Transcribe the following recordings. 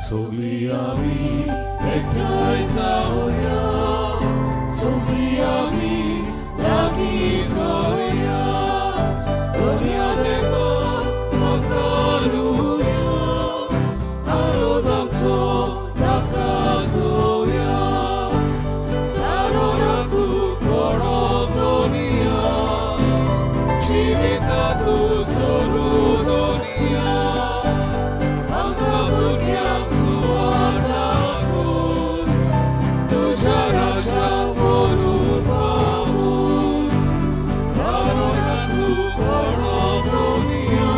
सगळीं आमी एकठांय जावया, सगळीं आमी लागीं जावया, दर्या देवाक वखारुया, आनंद आमचो ताका जोवया, तारुणा तूं कोणो दोनिया, जिविता तूं सोरू दोनिया, आमकां भुरग्यांक तूं वाटाकून, तुज्या राज्याक व्हरून पावून, तारुणा तूं कोणो दोनिया,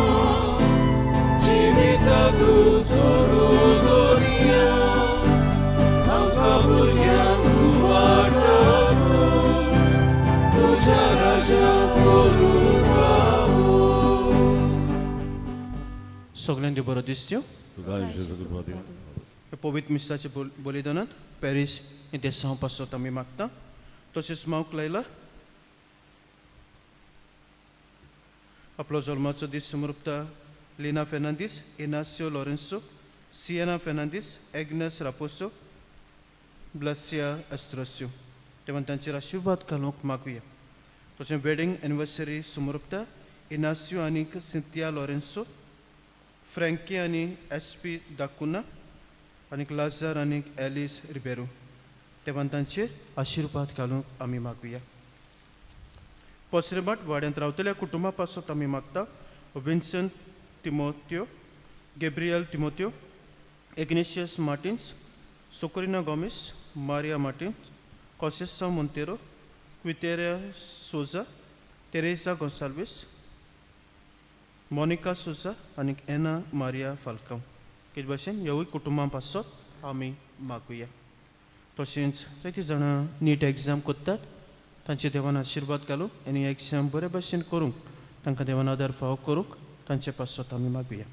जिविता तूं सोरू दोनिया, आमकां भुरग्यांक तूं वाटाकून, तुज्या राज्याक व्हरून पावून. सगल्यांक देव बरो दिसत्यो. तुका जेजू कृपा दिवं. पवित्र मिसाच्या बलिदानांत पॅरीस हे देसांव पासत आमी मागता. तशेंच मावक लायला आपलो जल्माचो दीस समर्पता Lina Fernandes, Inacio Lourenco, Siena Fernandes, Agnes Raposo, Blasia Astrosio. तेव्हा तांचेर आशिर्वाद घालूंक मागुया. तशें वेडींग एनिवर्सरी समर्पता इनासियो आनी सिंतिया लॉरेन्सो, फ्रँकी आनी एस पी दाकुना आनी लाजार आनी एलिस रिबेरो. तेव्हा तांचेर आशिर्वाद घालूंक आमी मागुया. पसरेबाट वाड्यांत रावतल्या कुटुंबा पासत आमी मागता. Vincent Timotheo, Gabriel Timotheo, Ignatius Martins, Socorrina Gomes, Maria Martins, Cosessa Monteiro, Quiteria Souza, Teresa Gonsalves, Monica Souza आनी एना मारिया फाल्कांव. तेच भाशेन ह्यावूय कुटुंबां पासत आमी मागुया. तशेंच जायतीं जाणां नीट एग्जाम करतात, तांचे देवान आशिर्वाद घालूंक आनी एग्जाम बरे भाशेन करूंक तांकां देवान आदार फावो करूंक तांचे पासत आमी मागुया.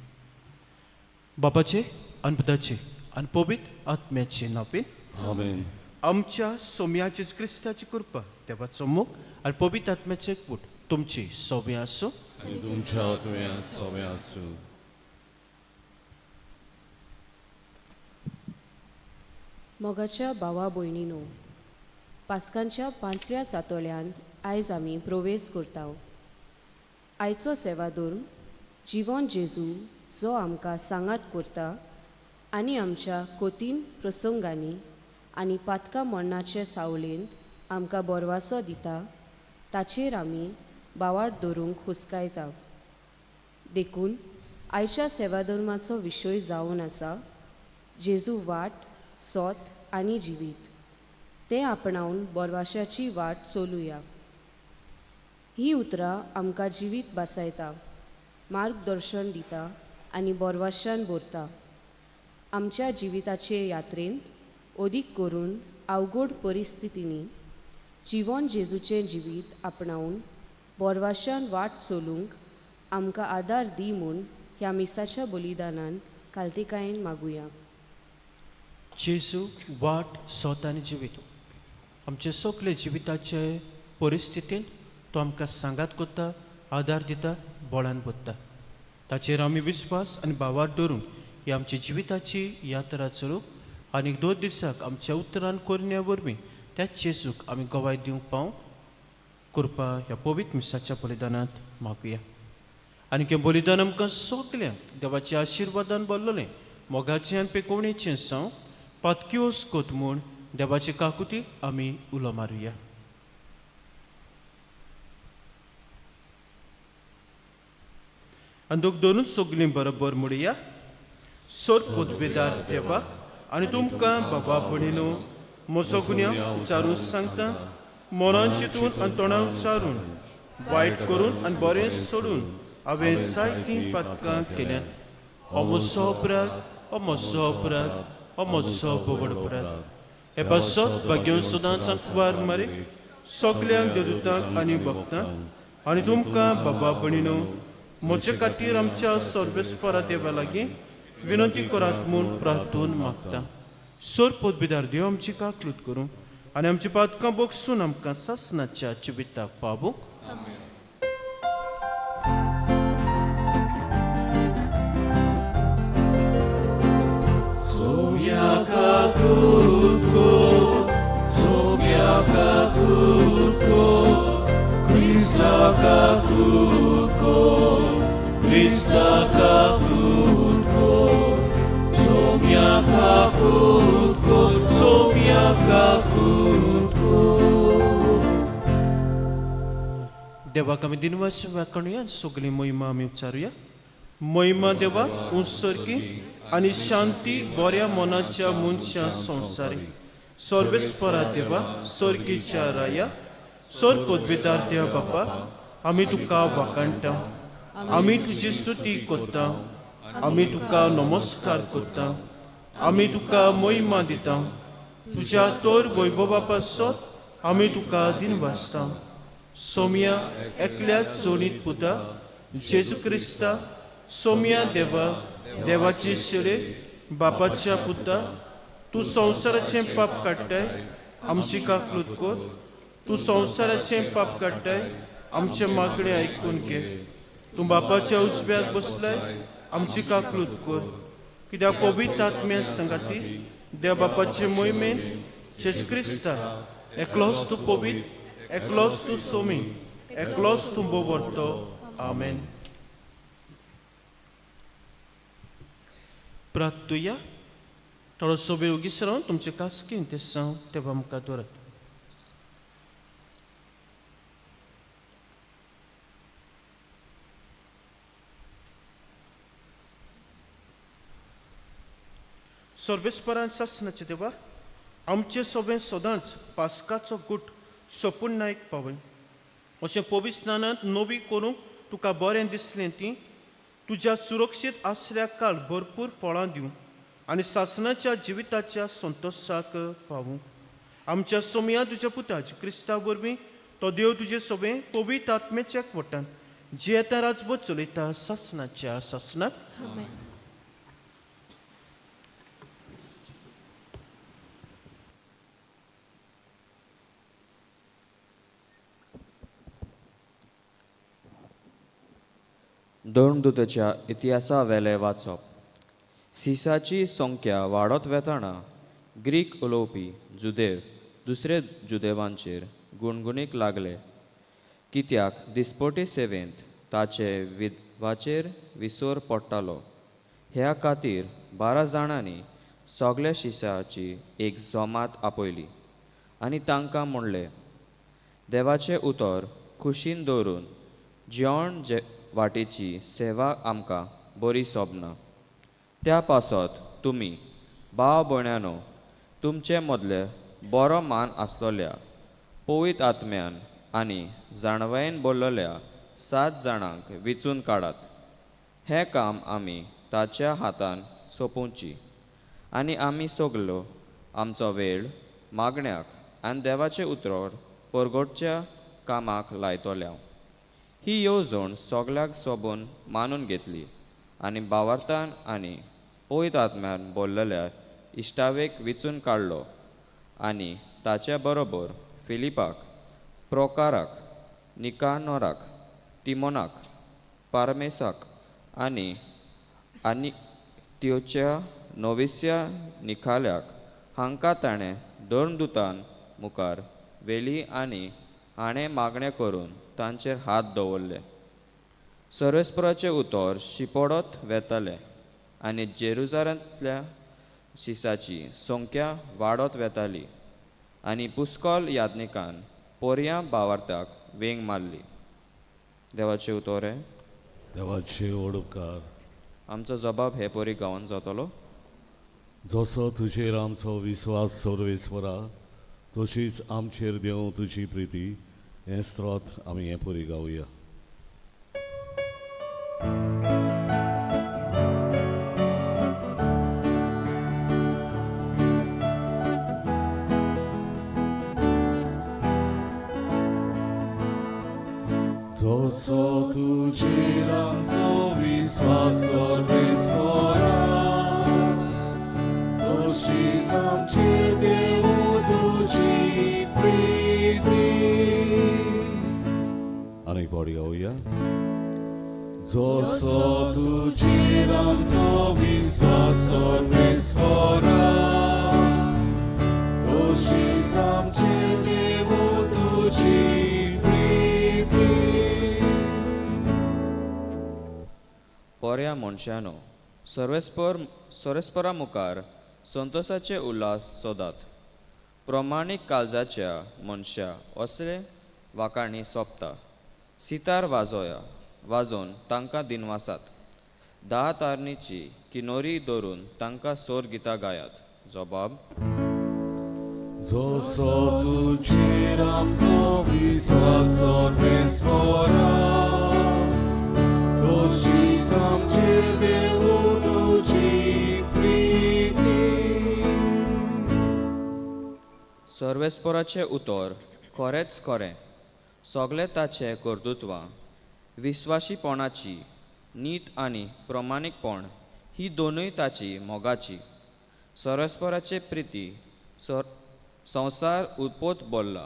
बापाचे आनी पुताचे आनी पवित्र आत्म्याचे नांवान आमेन. आमच्या सोम्या जेजू क्रिस्ताची कृपा, देवाचो मोग आनी पवित्र आत्म्याचे एकवट तुमची सोबी आसूं. आनी तुमच्या आत्म्यात सोबें आसूं. मोगाच्या भावा भयणीनो, पास्कांच्या पांचव्या सातोळ्यांत आयज आमी प्रवेश करता. आयचो सेवाधर्म जिवन जेजू जो आमकां सांगात करता आनी आमच्या कठीण प्रसंगांनी आनी पातका मरणाचे सावळेंत आमकां बरवासो दिता, ताचेर आमी बावाट दवरूंक हुस्कायता. देखून आयच्या सेवाधर्माचो विशय जावन आसा जेजू वाट, सोत आनी जिवीत. तें आपणावन बोरवाशाची वाट चलुया. ही उतरां आमकां जिवीत बासायता, मार्गदर्शन दिता आनी बोरवाशान भरता. आमच्या जिविताचे यात्रेंत अदीक करून अवघड परिस्थितींनी जिवन जेजूचें जिवीत आपणावन बोरवाशान वाट चलूंक आमकां आदार दी म्हूण ह्या मिसाच्या बलिदानान कालतिकायेन मागुया. जेजू वाट, सोत आनी जिवीत. आमचे सगळे जिविताचे परिस्थितींत तो आमकां सांगात करता, आदार दिता, बळान भरता. ताचेर आमी विस्वास आनी भावार दवरून ही आमची जिविताची यात्रा चलूंक आनी दोन दिसाक आमच्या उतरान करण्या वरवीं त्याच जेजूक आमी गवाय दिवंक पावूंक कृपा ह्या पवित्र मिसाच्या बलिदानांत मागुया. आनी हें बलिदान आमकां सगल्यांक देवाच्या आशिर्वादान भरलेलें मोगाचें आनी पेकोवणेचें जावं पातक्योस कोत म्हूण देवाचे काकुतीक आमी उलो मारुया. आनी दोग दोनूच सगलीं बरोबर म्हणुया. सोद पदवेदार देवा आनी तुमकां बाबा भयणीनो म्हजो गुन्यांव उच्चारून सांगता, मनान चिंतून आनी तोंडान उच्चारून, वायट करून आनी बरें सोडून हांवें जायतीं पातकां केल्यांत. हो म्हजो अपराध, हो म्हजो अपराध, हो म्हजो व्हड अपराध. हे पासत भाग्यवंत सदांच आंकवार मारी सगल्यांक देवदूतांक आनी भक्तांक आनी तुमकां बाबा भयणीनो म्हजे खातीर आमच्या सर्वेस्परा देवा लागीं विनंती करात म्हूण प्रार्थून मागता. सोर पदवीदार देव आमची काकलूत करूं आनी आमची पातकां बगसून आमकां सासणाच्या जिविताक पावूंक. काकूत कोर, क्रिस्ता काकूत कोर, सोम्या काकूत कोर, सोम्या काकूत कोर. देवाक आमी दिनवास वाकणुया, सगळी मोहिमा आमी उच्चारुया. मोहिमा देवा उत्सर्गी आनी शांती बऱ्या मनाच्या मनशां संवसारी सर्वेस्परा देवा सर्गीच्या राया सर पदवेदार देवा बापा, आमी तुका वाकाणटा, आमी तुजी स्तुती करता, आमी तुका नमस्कार करता, आमी तुका मोहिमा दिता. तुज्या तोर वैभवा पासत आमी तुका दिनवासता. सोम्या एकल्या जोडीत पुता जेजू क्रिस्ता, सोम्या देवा देवाची शेळे बापाच्या पुता, तूं संवसाराचें पाप काडटाय, आमची काकलूत कर. तूं संवसाराचें पाप काडटाय, आमचें मागणें आयकून घे. तूं बापाच्या उजव्याक बसलाय, आमची काकलूत कर. कित्याक पवित्र आत्म्या संगाती देव बापाचे मोहिमेन जेजू क्रिस्ता एकलोच तूं पवित्र, एकलोच तूं सोमी, एकलोच तूं बोवरतो. आमेन. प्रार्थुया. थोडोसो वेळ ओगीच रावन तुमचे कास्कीन ते सांव देवा मुखार दवरात. सर्वेस्परान सासनाचे देवा, आमचे सगळें सदांच पास्काचो गुट सोपून नायक पावय अशें पवित्र स्नानांत नवी करूंक तुका बरें दिसलें ती तुज्या सुरक्षीत आसऱ्या काळ भरपूर फळां दिवं आनी सासनाच्या जिविताच्या संतोशाक पावूं. आमच्या सोमया तुज्या पुता क्रिस्ता वरवीं तो देव तुजे सगळें पवित्र आत्म्याच्या वटान जियेता राजबोध चलयता सासनाच्या सासनाक. धर्मदूताच्या इतिहासा वेलें वाचप. सिसाची संख्या वाडत वेताना ग्रीक उलोवपी जुदेव दुसरे जुदेवांचेर गुणगुणीक लागले, कित्याक दिसपटी सेवेंत ताचे विधवाचेर विसर पडटालो. ह्या खातीर 12 जाणांनी सगल्या शिसाची एक जमात आपयली आनी तांकां म्हणलें, देवाचें उतर खुशीन दवरून जेवण जे वाटेची सेवा आमकां बरी सोबना. त्या पासत तुमी भाव भयणांनो तुमचे मदले बरो मान आसलोल्या पवित्र आत्म्यान आनी जाणवायेन बोल्लल्या 7 जाणांक विचून काडात. हें काम आमी ताच्या हातान सोंपोवची आनी आमी सगलो आमचो वेळ मागण्याक आनी देवाचें उतर परगटच्या कामाक लायतल्या. ही येवजण सगल्याक सोबून मानून घेतली आनी भावार्थान आनी पवित्र आत्म्यान बोल्लल्या इश्टावेक विचून काडलो आनी ताच्या बरोबर फिलिपाक, प्रोकाराक, निकानोराक, तिमोनाक, पारमेसाक आनी आनी त्योच्या नोविस्या निखाल्याक हांकां ताणें धर्मदूतान मुखार व्हेली आनी हाणें मागणें करून तांचेर हात दवरले. सर्वेस्पराचें उतर शिंपडत वेतालें आनी जेरुजारांतल्या शिसाची संख्या वाडत वेताली आनी पुस्कोल याज्ञिकान पोरयां भावार्थाक वेंग मारली. देवाचें उतर हें. देवाचे ओडकार. आमचो जबाब हे परी गावन जातलो. जसो तुजेर आमचो विस्वास सर्वेस्परा, तशीच आमचेर देव तुजी प्रिती हें स्त्रोत आमी हें परी गावया. जसो तुजेर आमचो विस्वास सर्वेस्परा, तशीच आमचेर देव तुजी प्रिती. आनीक फावटी गावया. जसो तुजेर आमचो विस्वास सर्वेस्परा, तशीच आमचेर देव तुजी प्रिती. बऱ्या मनशानो, सर्वेस्पर सर्वेस्परा मुखार संतोसाचे उल्हास सोदात. प्रमाणीक काळजाच्या मनशा असले वाकाणी सोंपता. सितार वाजोया वाजोवन तांकां दिनवासात. 10 तारणीची किनोरी धरून तांकां सोर गितां गायात. जबाब. जसो तुजेर आमचो विस्वास सर्वेस्परा, तशीच आमचेर देवू तुजी प्रिती. सर्वेस्पराचें उतर खरेंच खरें, सगळें ताचें कर्तृत्वां, विस्वाशीपणाची नीत आनी प्रमाणीकपण ही दोनूय ताची मोगाची. सर्वेस्पराचे प्रिती संवसार उत्पोत बोल्ला.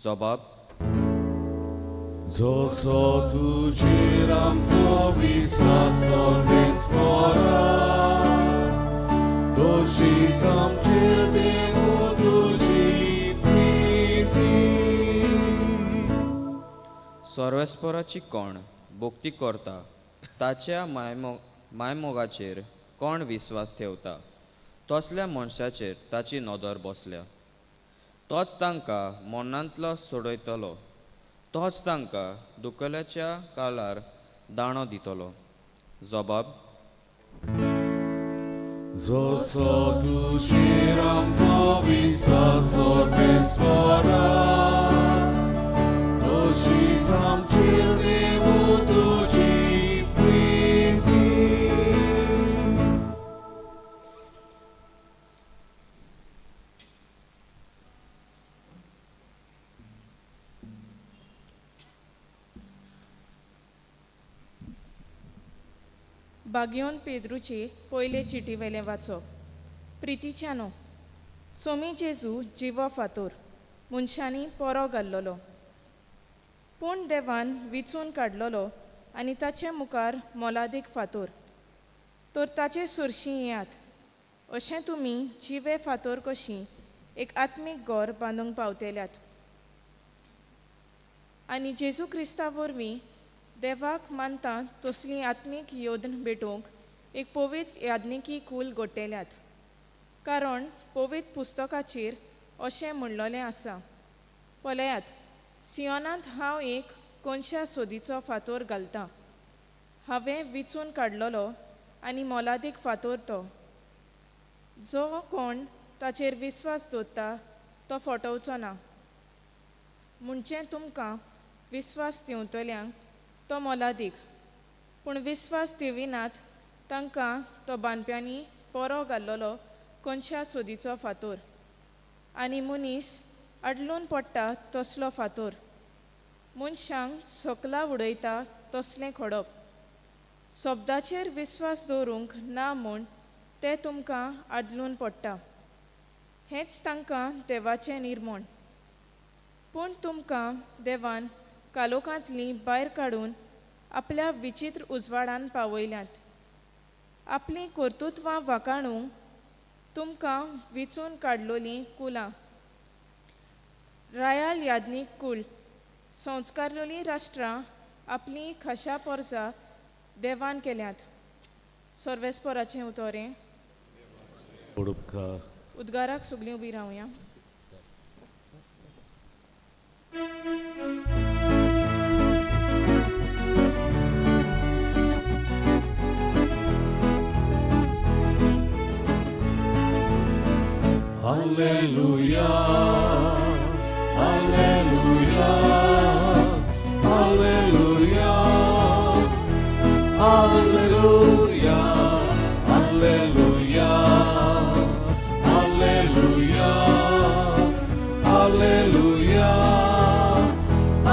जबाब. जसो तुजेर आमचो विस्वास सर्वेस्परा, तशीच आमचेर देवू तुजी प्रिती. सर्वेस्पराची कोण भक्ती करता ताच्या मायमोगाचेर कोण विस्वास ठेवता तसल्या मनशाचेर ताची नदर बसल्या. तोच तांकां मरणांतलो सोडयतलो, तोच तांकां दुखल्याच्या काळार दाणो दितलो. जबाब. जसो तुजेर आमचो विस्वास सर्वेस्परा, तशीच आमचेर देवू तुजी प्रिती. बागयोन पेद्रूचे पयले चिटीवेलें वाचप. प्रितीच्यानो, सोमी जेजू जिवो फातोर मनशांनी पोरो घाल्लोलो, पूण देवान विचून काडलोलो आनी ताचे मुखार मोलादीक फातोर. तर ताचे सुरशी येयात, अशें तुमी जिवे फातोर कशी एक आत्मीक गोर बांदूंक पावतेल्यात आनी जेजू क्रिस्ता वरवीं देवाक मानता तसली आत्मीक योदन भेटोवंक एक पवित्र याज्ञिकी कूल गोटेल्यात. कारण पवित्र पुस्तकाचेर अशें म्हणलोलें आसा, पळयात, सियोनांत हांव एक कोनशा सोदीचो फातोर घालतां, हांवें विचून काडलोलो आनी मोलादीक फातोर तो. जो कोण ताचेर विस्वास दवरता तो फटोवचो ना. म्हणचे तुमकां विस्वास दिवतल्यांक तो मोलादीक, पूण विस्वास दिविनात तांकां तो बांदप्यांनी पोरो घाल्लोलो कोनशा सोदीचो फातोर आनी मनीस आडलून पडटा तसलो फातोर, मनशांक सकला उडयता तसलें खडप. शब्दाचेर विस्वास दवरूंक ना म्हूण ते तुमकां आदलून पडटा, हेंच तांकां देवाचें निर्मण. पूण तुमकां देवान कालोखांतलीं भायर काडून आपल्या विचित्र उजवाडान पावयल्यात. आपलीं कर्तृत्वां वाखाणूंक तुमकां विचून काडलोलीं कुलां, रायाल याज्ञीक कूल, संस्कारलोलीं राष्ट्रां आपलीं खाशा पोरसां देवान केल्यात. सर्वेस्पराचें उतोरें. उद्गाराक सगळीं उबी रावया. Alleluia, Alleluia, Alleluia, Alleluia, Alleluia, Alleluia, Alleluia,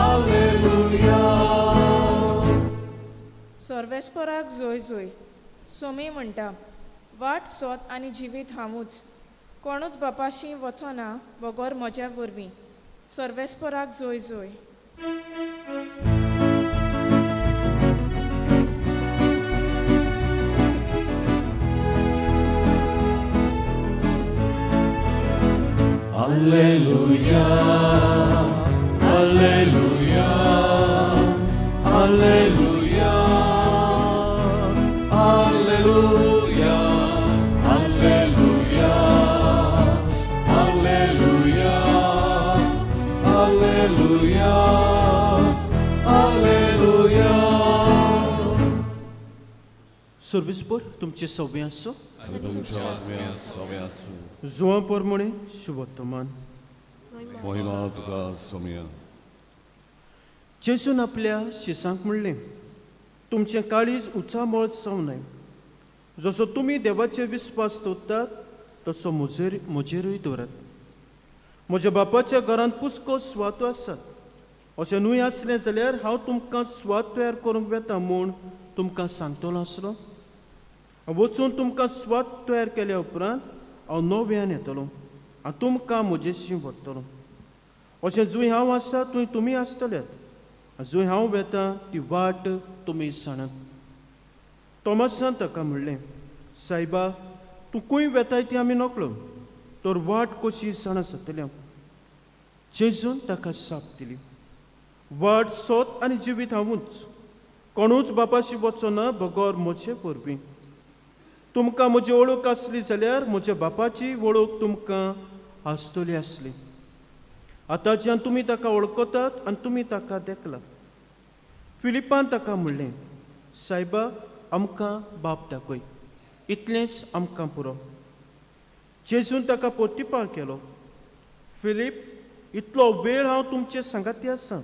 Alleluia. सर्वेस्पराक जोय जोय. सोमी म्हणटा, वाट सोद आनी जिवीत हांवूच, कोणूच बापाशी वचना बगर म्हज्या वरवीं. सर्वेस्पराक जोय जोय. Alleluia, Alleluia, Alleluia, सर्विसभर तुमचे सव्वे आसूं. आनी तुमच्या आत्म्या सवे आसूं. जुवां पोरमणे शुभोत्तमान. महिमा तुका सोम्या. जेजून आपल्या शिसांक म्हणलें, तुमचें काळीज उचामळ जावं नये. जसो तुमी देवाचेर विस्वास दवरतात तसो म्हजेरूय दवरात. म्हज्या बापाच्या घरांत पुस्को सुवातो आसात. अशें न्हय आसलें जाल्यार हांव तुमकां सुवात तयार करूंक वेता म्हूण तुमकां सांगतलो आसलो. वचून तुमकां सुवात तयार केल्या उपरांत हांव नव्यान येतलो आनी तुमकां म्हजेशी व्हरतलो. अशें जंय हांव आसा थंय तुमी आसतल्यात, जंय हांव वेता ती वाट तुमी सांगत. तॉमासान ताका म्हणलें, सायबा, तूं खंय वेताय ती आमी नकळो, तर वाट कशी जाणा जातली? जेजून ताका साप दिली, वाट सोत आनी जिवीत हांवूच. कोणूच बापाशी वचो ना बगर म्हजे वरवीं. तुमकां म्हजी वळख आसली जाल्यार म्हज्या बापाची वळख तुमकां आसतली आसली. आतांच्यान तुमी ताका वळखतात आनी तुमी ताका देखलात. फिलिपान ताका म्हणलें, सायबा, आमकां बाप दाखय, इतलेंच आमकां पुरो. जेजून ताका पोतीपाळ केलो, फिलीप, इतलो वेळ हांव तुमचे सांगाती आसा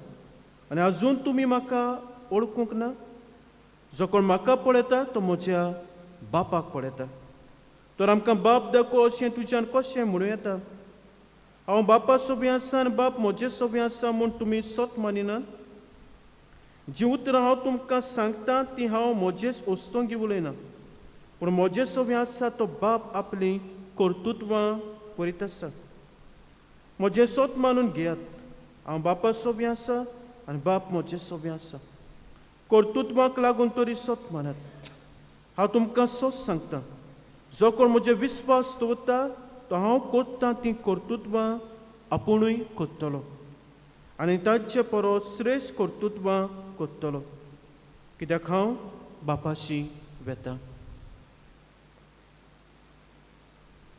आनी अजून तुमी म्हाका वळखूंक ना? जो कोण म्हाका पळयता तो म्हज्या बापाक पळयता. तर आमकां बाप दाखो अशें तुज्यान कशें म्हणूं येता? हांव बापा सोबी आसा आनी बाप म्हजे सोबी आसा म्हूण तुमी सत मानिनात? जीं उतरां हांव तुमकां सांगता तीं हांव म्हजेच वस्तोंगी उलयना, पूण म्हजे सोबी आसा तो बाप आपलीं कर्तुत्वां करीत आसा. म्हजें सत मानून घेयात, हांव बापा सोबी आसा आनी बाप म्हजे सोबी आसा. कर्तुत्वाक लागून तरी सत मानात. हांव तुमकां सत सांगता, जो कोण म्हजे विस्वास दवरता तो हांव करता तीं कर्तुत्वां आपुणूय करतलो आनी तांचे परस श्रेश्ठ कर्तुत्वां करतलो, कित्याक हांव बापाशी वेता.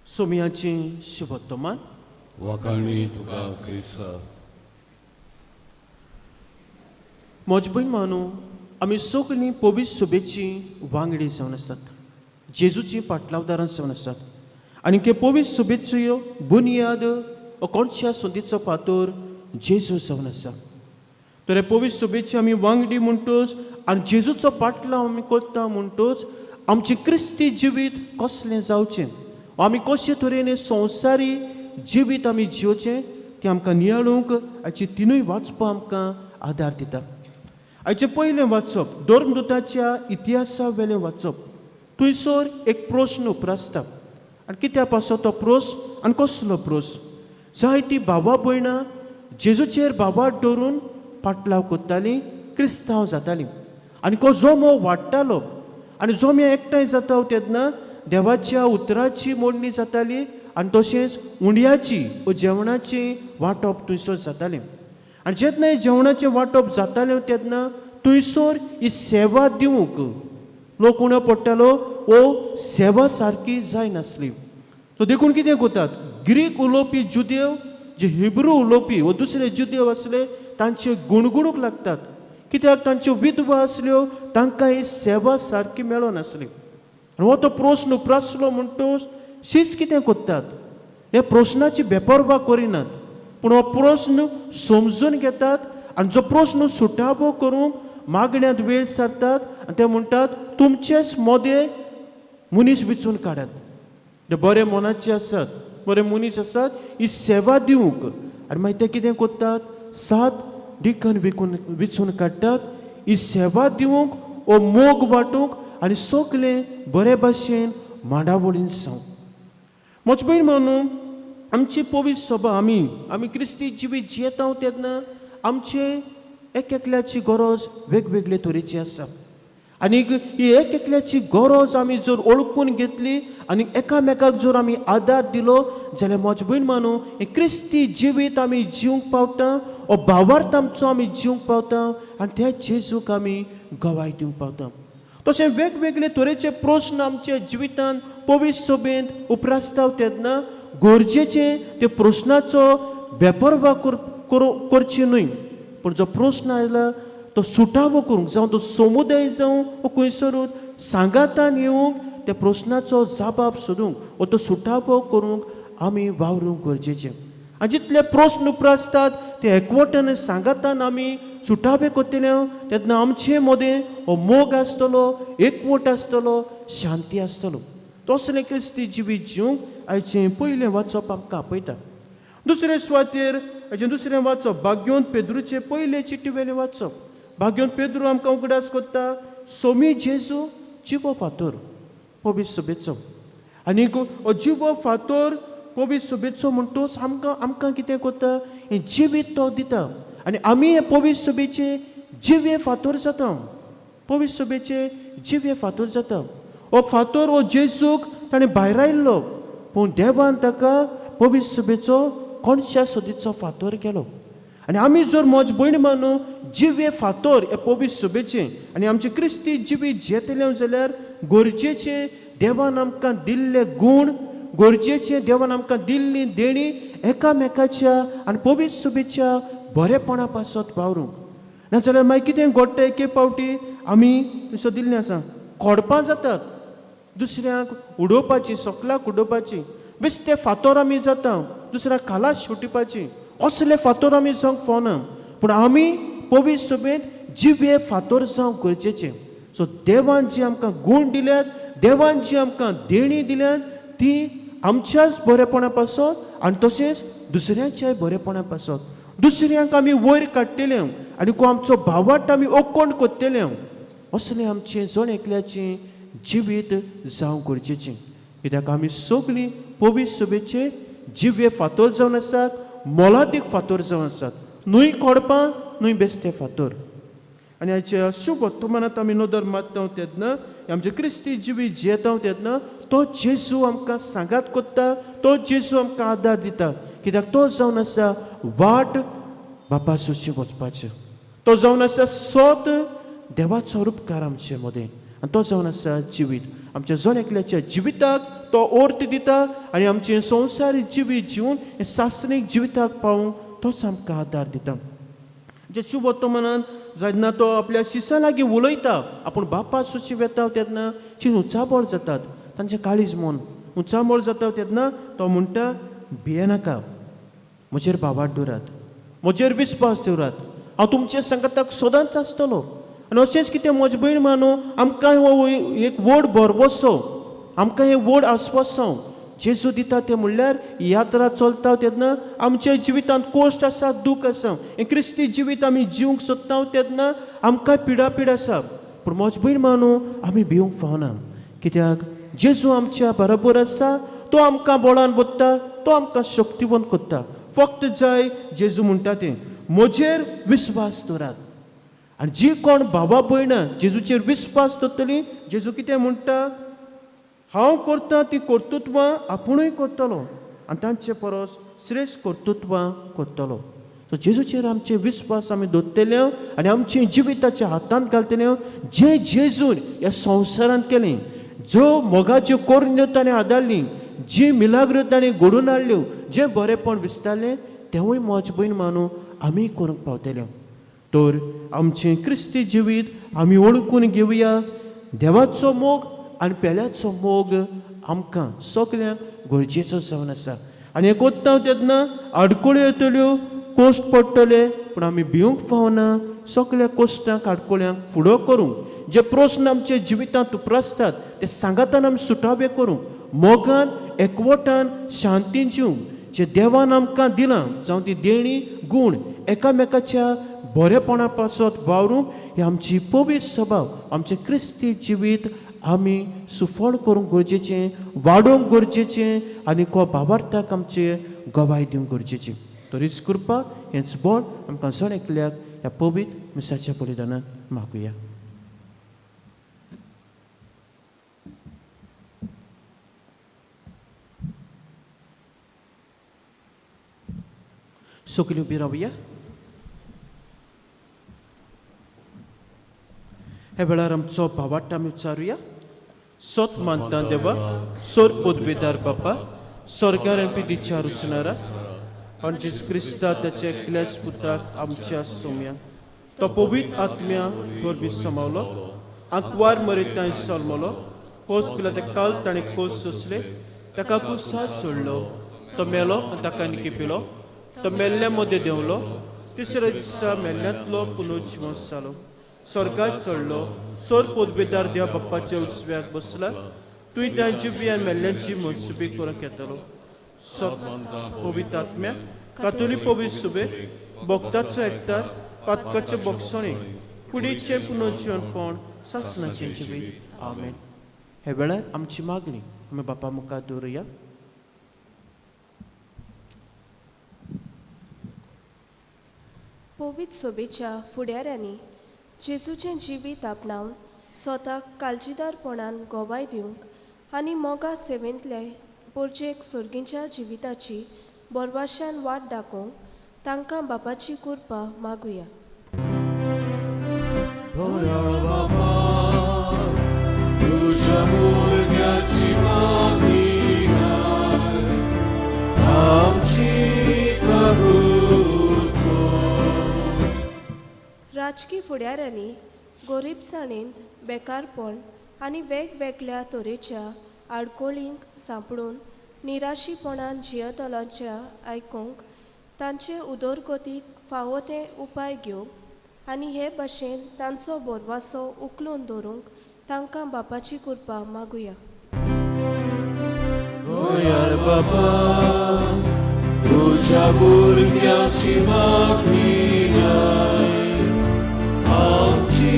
सोमयाचें शुभोत्तमान. वाखाणी तुका क्रिस्ता. म्हज भयण मानू, आमी सगळीं पवित्र सभेची वांगडी जावन आसात, जेजूची पाटलावदारां जावन आसात. आनी ते पवित्र सभेच्यो बुन्याद कोणच्या संदीचो फातोर जेजू जावन आसा. तर हे पवित्र सभेची आमी वांगडी म्हणटच आनी जेजूचो पाटलाव आमी करता म्हणटच आमचें क्रिस्ती जिवीत कसलें जावचें, आमी कशे तरेन संवसारी जिवीत आमी जियोचें तें आमकां नियाळूंक हाची तिनूय वाचपां आमकां आदार दिता. आयचें पयलें वाचप धर्मदुताच्या इतिहासा वेलें वाचप. थंयसर एक प्रश्न उप्रासता आनी कित्या पासत तो प्रस्न आनी कसलो प्रस्न? जायतीं भावा भयणां जेजूचेर भावार्थ दवरून पाटलाव करतालीं, क्रिस्तांव जातालीं आनी को जोमो वाडटालो आनी जोम्या एकठांय जाता तेन्ना देवाच्या उतराची मोडणी जाताली आनी तशेंच उंड्याची व जेवणाची वांटप थंयसर जातालें. आनी जेन्ना हें जेवणाचें वांटप जातालें तेन्ना थंयसर ही सेवा दिवंक लोक उणो पडटालो वो सेवा सारकी जायनासली. सो देखून कितें करतात, ग्रीक उलोवपी जुदेव जे हिब्रू उलोवपी वो दुसरे जुदेव आसले तांचे गुणगुणूंक लागतात, कित्याक तांच्यो विधवा आसल्यो, तांकां ही सेवा सारकी मेळनासली. आनी हो तो प्रस्न उप्रासलो म्हणटच शीच कितें करतात, ह्या प्रस्नाची बेपर्वा करिनात, पूण हो प्रस्न समजून घेतात आनी जो प्रस्न सुटावो करूंक मागण्यांत वेळ सारतात आनी ते म्हणटात तुमचेच मोदे मनीस विचून काडात, ते बरे मनाचे आसात, बरे मनीस आसात, ही सेवा दिवंक. आनी मागीर ते कितें करतात, 7 डिकन विचून काडटात ही सेवा दिवंक वो मोग वांटूंक आनी सगलें बरे भाशेन मांडावळीन सांग. म्हज भयण म्हणून आमची पवित्र सभा आमी क्रिस्ती जिवीत जियेता तेन्ना आमचे एक एकल्याची गरज वेगवेगळे तरेची आसा आनीक ही एक एकल्याची गरज आमी जर वळखून घेतली आनी एकामेकाक जर आमी आदार दिलो जाल्यार म्हज भयण मानू हें क्रिस्ती जिवीत आमी जिवंक पावता, हो भावार्थ आमचो आमी जिवंक पावता आनी त्या जेजूक आमी गवाय दिवंक पावता. तशें वेगवेगळे तरेचे प्रस्न आमच्या जिवितांत पवित्र सभेंत उप्रासता तेन्ना गरजेचें ते प्रस्नाचो बेपर्वा करची न्हय, पूण जो प्रस्न आयला तो सुटावो करूंक, जावं तो समुदाय जावं वो खंयसरूच सांगातान येवंक त्या प्रस्नाचो जाबाब सोदूंक वो तो सुटावो करूंक आमी वावरूंक गरजेचें. आनी जितले प्रस्न उप्रासतात ते एकवटान सांगातान आमी सुटावे करतले तेन्ना आमचे मदें हो मोग आसतलो, एकवट आसतलो, शांती आसतलो. तसलें क्रिस्ती जिवीत जिवंक आयचें पयलें वाचप आमकां आपयता. दुसरे सुवातेर हाचें दुसरें वाचप भाग्योन पेद्रूचे पयले चिटी वेलें वाचप. भाग्योन पेद्रू आमकां उगडास करता सोमी जेजू जिवो फातोर पवित्र सभेचो. आनीक हो जिवो फातोर पवित्र सभेचो म्हणटोच आमकां आमकां कितें करता हें जिवीत तो दिता आनी आमी हे पवित्र सभेचे जिवे फातोर जाता. पवित्र सभेचे जिवे फातोर जाता. हो फातोर हो जेजूक ताणें भायरायल्लो पूण देवान ताका पवित्र सभेचो कोणश्या सदीचो फातोर केलो. आनी आमी जर म्हज भयण मानू जिवे फातोर हे पवित्र सभेचे आनी आमचे क्रिस्ती जिवीत जियेतले जाल्यार गरजेचे देवान आमकां दिल्ले गूण, गरजेचे देवान आमकां दिल्ली देणी एकामेकाच्या आनी पवित्र सभेच्या बरेपणा पासत वावरूंक. नाजाल्यार मागीर कितें घडटा एके फावटी आमी थंयसर दिल्लें आसा खोडपां जातात, दुसऱ्यांक उडोवपाची, सकलाक उडोवपाची, बेश्टे फातोर आमी जाता, दुसऱ्याक खाला शेवटिपाची, असले फातोर आमी जावंक फावना. पूण आमी पवित्र सभेंत जिवे फातोर जावंक गरजेचें. सो देवान जी आमकां गूण दिल्यात, देवान जी आमकां देणी दिल्यात ती आमच्याच बरेपणा पासत आनी तशेंच दुसऱ्यांच्याय बरेपणा पासत. दुसऱ्यांक आमी वयर काडटले आनी को आमचो भावाट आमी ओकोण करतले असलें आमचें जण एकल्याचें जिवीत जावंक गरजेचें. कित्याक आमी सगळीं पवित्र सभेचे जिवे फातोर जावन आसात, मोलादीक फातोर जावन आसात, न्हय कोडपां न्हय बेस्ते फातोर. आनी हाच्या शुभ वर्तमानांत आमी नदर मारता तेन्ना आमचें क्रिस्ती जिवीत जियेता तेन्ना तो जेजू आमकां सांगात करता, तो जेजू आमकां आदार दिता. कित्याक तो जावन आसा वाट बापा सुशी वचपाचें, तो जावन आसा सोत देवाचो रुपकार आमचे मदें आनी तो जावन आसा जिवीत. आमच्या जण एकल्याच्या जिविताक तो अर्थ दिता आनी आमचें संवसारीक जिवीत जिवन हें सासणीक जिविताक पावूंक तोच आमकां आदार दिता. जे शुभ वर्तमानान जेन्ना तो आपल्या शिसां लागीं उलयता, आपूण बापा सुशी वेता तेन्ना ती उंचाबळ जातात, तांचें काळीज मन उंचाबळ जाता तेन्ना तो म्हणटा भियेनाका, म्हजेर भावार्थ दवरात, म्हजेर विस्वास दवरात, हांव तुमचे सांगाताक सदांच आसतलो. आनी अशेंच कितें म्हजे भयण मानू आमकां हो एक व्हड भरवसो, आमकां हें व्हड आस्वासन जेजू दिता तें म्हणल्यार यात्रा चलता तेन्ना आमच्या जिवितांत कोश्ट आसा, दूख आसा, हें क्रिस्ती जिवीत आमी जिवंक सोदता तेन्ना आमकां पिडापीड आसा. पूण म्हज भयण मानू आमी भिवंक फावना. कित्याक जेजू आमच्या बरोबर आसा, तो आमकां बोळान बदता, तो आमकां शक्तिवंत करता. फक्त जाय जेजू म्हणटा तें म्हजेर विस्वास दवरात. आनी जी कोण भावा भयणां जेजूचेर विस्वास दवरतलीं, जेजू कितें म्हणटा, हांव करता ती कर्तृत्वां आपुणूय करतलो आनी तांचे परस श्रेश्ठ कर्तृत्वां करतलो. सो जेजूचेर आमचे विस्वास आमी दवरतले आनी आमचे जिविताच्या हातांत घालतले. जे जेजून ह्या संवसारांत केलें, जो मोगाच्यो कोरण्यो ताणें आदारली, जी मिलाग्रो ताणें घडोवन हाडल्यो, जें बरेपण विसतालें तेंवूय म्हज भयण मानू आमी करूंक पावतले. तर आमचें क्रिस्ती जिवीत आमी वळखून घेवया. देवाचो मोग आनी पेल्याचो मोग आमकां सगल्यांक गरजेचो जावन आसा. आनी हें कोत्ता तेन्ना आडखळ्यो येतल्यो, कोश्ट पडटले, पूण आमी भिवंक फावना. सगल्या कोश्टांक आडखळ्यांक फुडो करूंक, जे प्रस्न आमच्या जिवितांत उप्रासतात ते सांगातान आमी सुटावे करूंक, मोगान एकवटान शांतीन जिवंक जे देवान आमकां दिलां जावं ती देणी गूण एकामेकाच्या बरेपणा पासत वावरूंक ही आमची पवित्र सभाव, आमचें क्रिस्ती जिवीत आमी सुफळ करूंक गरजेचें, वाडोवंक गरजेचें आनी को भावार्थाक आमचे गवाय दिवंक गरजेचें. तरीच कृपा हेंच बळ आमकां जण एकल्याक ह्या पवित्र मिसाच्या बलिदानान मागुया. सगळीं उबी रावया. ह्या वेळार आमचो भावार्थ आमी उच्चारुया. सोत मानता देवा, सोर पदवेदार बापा, स्वर्गार पिदीच्या रुचणारा आनी जेजू क्रिस्ता ताच्या एकल्याच पुताक आमच्या सोम्या, तो पवित्र आत्म्या गोरबी समावलो, आंकवार मरेतांय सलमलो कोस पिला ते काल ताणें कोस सोंसले ताका कुसाद सोडलो तो मेलो आनी ताका निकिपिलो तो मेल्ल्या मदें देंवलो तिसऱ्या दिसा मेल्ल्यांतलो पुनर्जिवंत जालो स्वर्गात चडलो सोर पोदबेदार देवा बाप्पाच्या उजव्याक बसला तुवें तांची बियां मेल्ल्यांची मनसुबी करूंक येतलो सत पवित्र आत्म्या कातोली पवित्र सुबे भक्ताचो एकतार पातकाचे बोगसणे कुडीचें पुनर्जिवनपण सासणाचें जिवीत आमेन. हे वेळार आमची मागणी आमी बापा मुखार दवरुया. पवित्र सोबेच्या फुडाऱ्यांनी जेजूचें जिवीत आपणावन स्वताक काळजीदारपणान गोवाय दिवंक आनी मोगा सेवेंतले पोरजेक सोर्गींच्या जिविताची बोरवाशान वाट दाखोवंक तांकां बापाची कृपा मागुया. दयाळ बाबा तुझ्या भुरग्याची मागणी आय, आमची कबूल कर. राजकी फुडाऱ्यांनी गोरीबसाणेंत बेकारपण आनी वेगवेगळ्या तरेच्या आडकोळींक सांपडून निराशीपणान जियेतल्यांच्या आयकूंक तांचे उदरगतीक फावो ते उपाय घेवंक आनी हे भाशेन तांचो बोरवासो उखलून दवरूंक तांकां बापाची कृपा मागुया. दयाळ बाबा तुझ्या भुरग्याची मागणी आय, आमची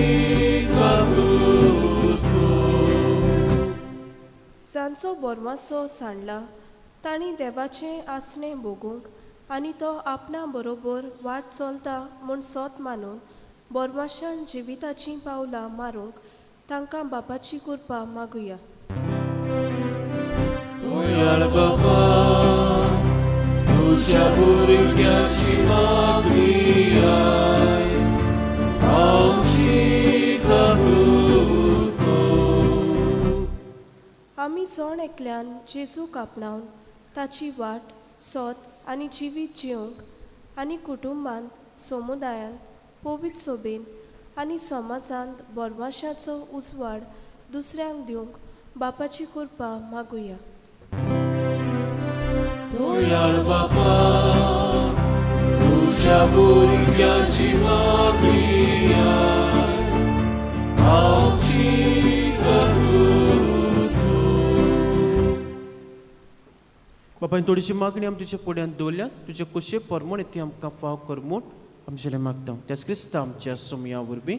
कबूल कर. जांचो बोरमासो सांडला तांणी देवाचें आसणें भोगूंक आनी तो आपणा बरोबर वाट चलता म्हूण सोत मानून बोरमाशान जिविताचीं पावलां मारूंक तांकां बापाची कृपा मागुया. दयाळ बाबा तुझ्या भुरग्याची मागणी आय, आमची कबूल कर. आमी जण एकल्यान जेजूक आपणावन ताची वाट सोत आनी जिवीत जिवंक आनी कुटुंबांत समुदायांत पवित्र सोबेन आनी समाजांत बोरमाशाचो उजवाड दुसऱ्यांक दिवंक बापाची कृपा मागुया. दयाळ बाबा तुझ्या भुरग्याची मागणी आय, आमची कबूल कर. बापायन थोडीशी मागणी आमी तुज्या फुड्यांत दवरल्या तुजे कुशे परमण ती आमकां फाव कर म्हूण आमचे मागता त्याच क्रिस्ता आमच्या सोमया वरवीं.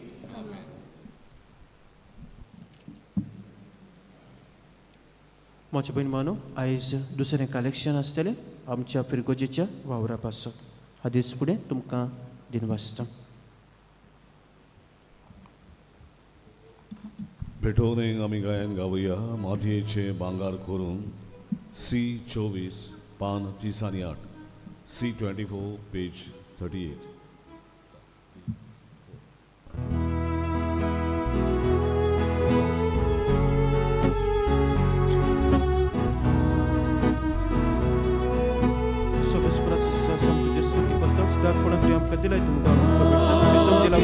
म्हज्या भयण मानो आयज दुसरें कलेक्शन आसतलें आमच्या फिरगोजेच्या वावरा पासत. हादीच फुडें तुमकां दिनवासता. भेटोवणेक आमी गायन गावया मातयेचें भांगर करून सी 24 पान 30 आनी 8 सी 24 पेज 38. सोबेस्पराचो तुजें स्तुती करता दारपणान तुवें आमकां दिलाय तुमकां दिला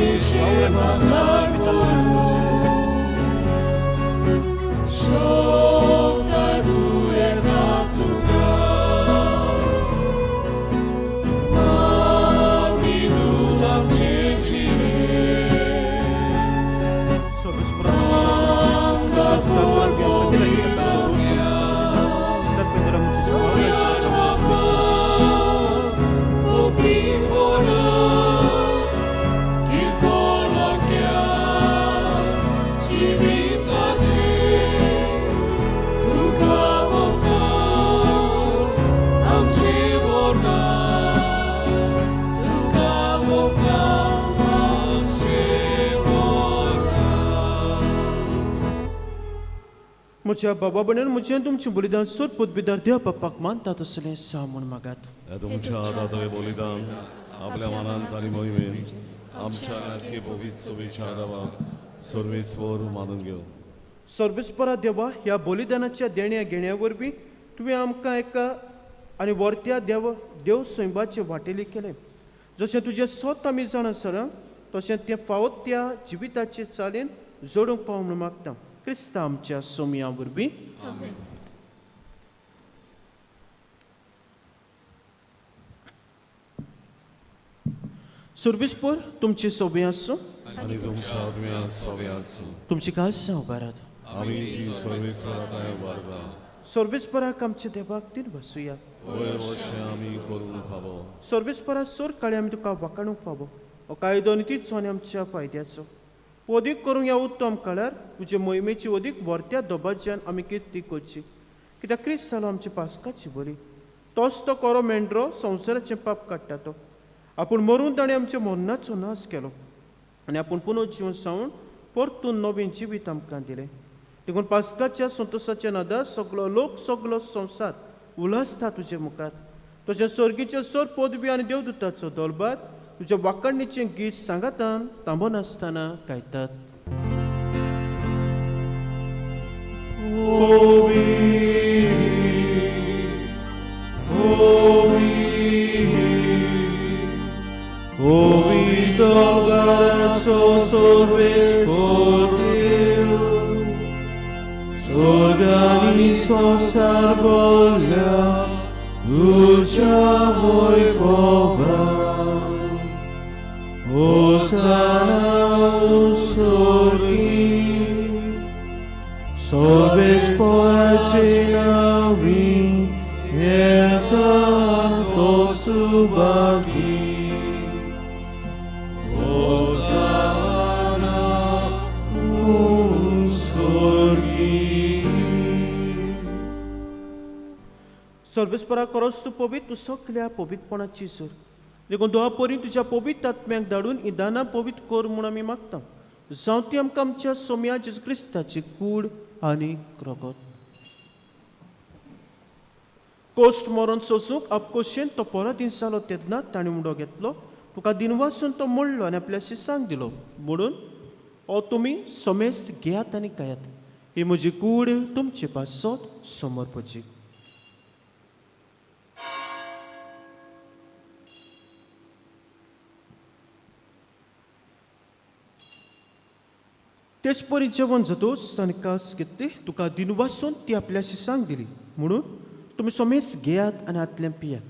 म्हज्या बाबा भयणीन म्हजें तुमचें बलिदान सोद पदवीदार देव बाप्पाक मानता तसलें सा म्हूण मागात. तुमच्या हातात बलिदान आपल्या मनांत आनी मोहिमेन आमच्या नाटके पवित्र सोबेच्या आदावाक सर्वेस्वर मानून घेवं. सर्वेस्परा देवा ह्या बलिदानाच्या देण्या घेण्या वरवीं तुवें आमकां एका आनी वर्त्या देव देव सैंबाचे वाटेली केलें. जशें तुजें स्वत आमी जाणा सर तशें तें फावो त्या जिविताचे चालीन जोडूंक पाव म्हणून मागता क्रिस्ता आमच्या सोमया वरवीं. सुर्बीसपोर तुमची सोबी आसूं आनी तुमच्या आत्म्या सोबे आसूं. तुमची कास उबारात. आमी ती सर्वेस्वरा काय उबारता. सर्वेस्पराक आमच्या देवाक तीन बसुया. वयर वशें आमी करूंक फावो. सर्वेस्परा सोर काळी आमी तुका वाकाणूंक फावो. हो कायदो आनी तीच आनी आमच्या फायद्याचो अदीक करूंक ह्या उत्तम काळार तुजे मोहिमेची अदीक व्हरत्या दबाज्यान आमी किर्ती करची. कित्याक क्रिस्त जालो आमच्या पास्काची बरी, तोच तो कोरो मेंढरो संवसाराचें पाप काडटा तो. आपूण मरून ताणें आमच्या मरणाचो नाश केलो आनी आपूण पुनर्जीवन जावन परतून नवीन जिवीत आमकां दिलें. देखून पास्काच्या संतोसाच्या नादा सगलो लोक सगलो संवसार उल्हासता तुजे मुखार. तशें सर्गीचे सर पदवी आनी देवदूताचो दलबार तुज्या वाकाणीचें गीत सांगातान थांबनासतना गायतात. संसार बोल्या तुज्या वैभवान. होसाना स्वर्गी सर्वेस्पराचे नांवी येता तो सुभागी. होसाना स्वर्गी. सर्वेस्परा करोस तूं पवित्र, तूं सगल्या पवित्रपणाची सर. देखून दोहा परी तुज्या पवित्र आत्म्याक धाडून ही दानां पवित्र कर म्हूण आमी मागता. जावं ती आमकां आमच्या सोम्या जेजू क्रिस्ताची कूड आनी रगत. कोश्ट मरण सोसूंक आपकोशेन तो परत जालो तेन्ना ताणें उडो घेतलो, तुका दिनवासून तो मोडलो आनी आपल्या शिसांक दिलो म्हणून ओ तुमी समेस्त घेयात आनी खायात. ही म्हजी कूड तुमचे पासत समर्पची. तेच परी जेवण जातूच ताणें कास घेतली, तुका दिनवासून ती आपल्या शिसांक दिली म्हणून तुमी समेस्त घेयात आनी हातलें पियात.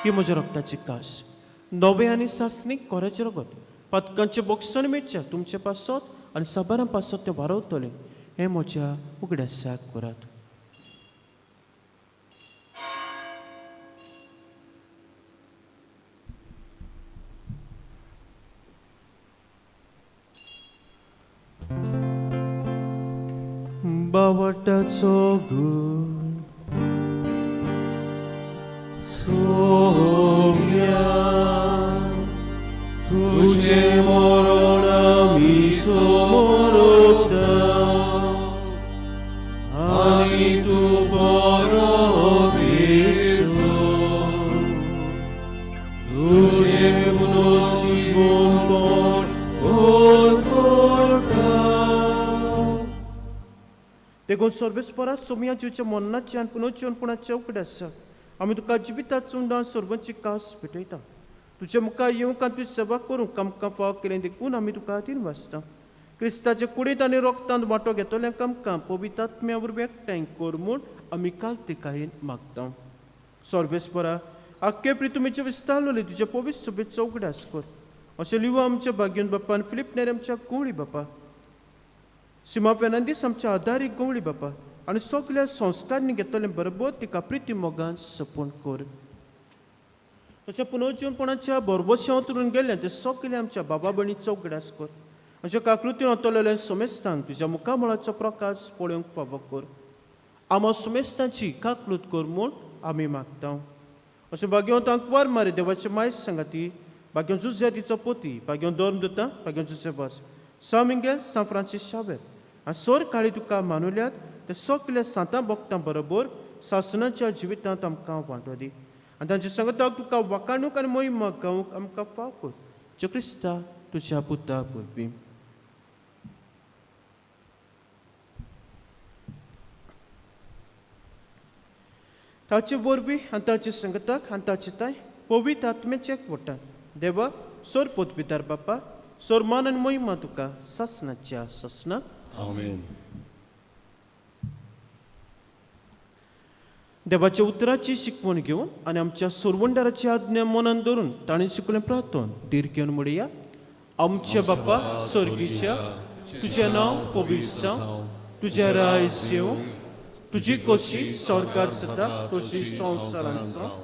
ही म्हज्या रक्ताची कास, नवें आनी सासणीक कोराचें रगत, पातकांचें बोगसण मेळचें तुमचे पासत आनी साबारां पासत तें वारवतलें. हें म्हज्या उगडासाक करात. बावटाचो गुण सोम्या तुजें मरण आमी समोरता आनी तूं परत येसो. तुजें पुनर्जीवनपण करता. देखून सर्वेस्परा सोमया जिवच्या मरणाचे आनी पुनर्जीवनपणाचे उगडास आमी तुका जिवितांत चुंदां सर्वांची कास भेटयता. तुजे मुखार येवंक आनी तुजी सेवा करूंक आमकां फाव केलें देखून आमी तुका दिन वाचता. क्रिस्ताचे कुडींत आनी रोगतांत वांटो घेतल्यांक आमकां पवित्र आत्म्या वरवीं एकठांय कर म्हूण आमी कालतिकायेन मागता. सर्वेस्परा आख्खे प्रितुमीचे विस्तारलेले तुजे पवित्र सभेचो उगडास कर. अशें लिवो आमच्या भाग्योन बाप्पान फिलीप नेर आमच्या कुवळी बापा, सीमा फेर्नांदीस आमच्या आदारीक गवळी बापा आनी सगल्या संस्कारांनी घेतलें बरोबर तिका प्रिती मोगान सपून कर. तशें पुनर्जीवनपणाच्या बरबशांत उतरून गेल्लें तें सगळें आमच्या बाबा भयणीचो उगडास कर. आमच्या काकृतीन वतलेल्या समेस्तांक तुज्या मुखामळाचो प्रकाश पळोवंक फावो कर. आमा सुमेस्तांची काकलूत कर म्हूण आमी मागता. अशें भाग्यवंत आंकवार मारी देवाचे मायस सांगाती, भाग्यवंत जुझ्या तिचो पोती, भाग्यवंत धर्म दुता, भाग्यवंत जुझे सा मिंगेल सान फ्रांसीस शावेर आनी सोर काळी तुका मानुल्यात ते सगल्या सांतां भक्तां बरोबर सासणाच्या जिवितांत आमकां वांटो दी आनी तांच्या संगताक तुका वाकाणूक आनी मोहिमा गावंक आमकां फाव कर. जो क्रिस्ता तुज्या पुता वरवीं. ताचे वरवीं आनी ताचे संगताक आनी ताचे ताय पवित्र आत्म्याचे एकवटान देवा सोर पोतपितार बापा सोर मान आनी मोहिमा तुका सासणाच्या सासणाक. आमेन. देवाच्या उतराची शिकवण घेवन आनी आमच्या सोरवंडाराची आज्ञा मनान धरून ताणें शिकलें प्रार्थन धीर घेवन म्हणया. आमच्या बापा सर्गीच्या, तुजें नांव पवित्र जावं, तुजें राज येवं, तुजी कशी सरकार जाता तशी संवसारांत जावं.